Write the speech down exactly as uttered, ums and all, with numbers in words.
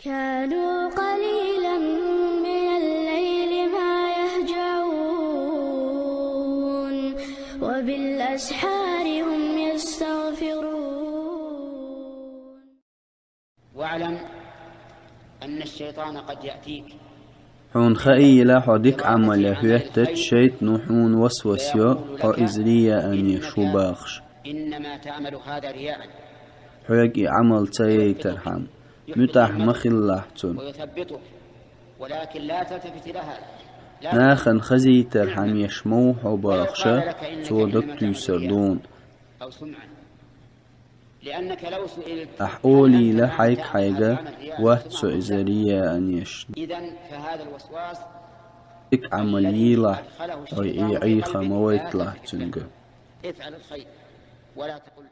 كانوا قليلا من الليل ما يهجعون وبالأسحار هم يستغفرون. واعلم أن الشيطان قد يأتيك. Хьуна хаийла хьо дика Ӏамал хӀоьттача, шайтӀано хьуна васвас йо, хьо иза рияъан еш ву бахаш. إنما تعمل هذا رياء. Хьоьга и Ӏамал ца яйтархьама, муьтӀахь ма хилалахь цунна. ويثبطك. ولكن لا تلتفت لها. لا. Нахана хазийтархьама еш ма ву хьо бахаш, цо даг туьйсур ду хьуна. أو سمعا. لأنك لو سئلت Ахь олийла хьайга-хьайга, вац со иза рияъан еш. إذن فهذا الوسواس Дика Ӏамал йийлахь, хьо и Ӏийха ма вайталахь цуьнга. افعل الخير ولا تقل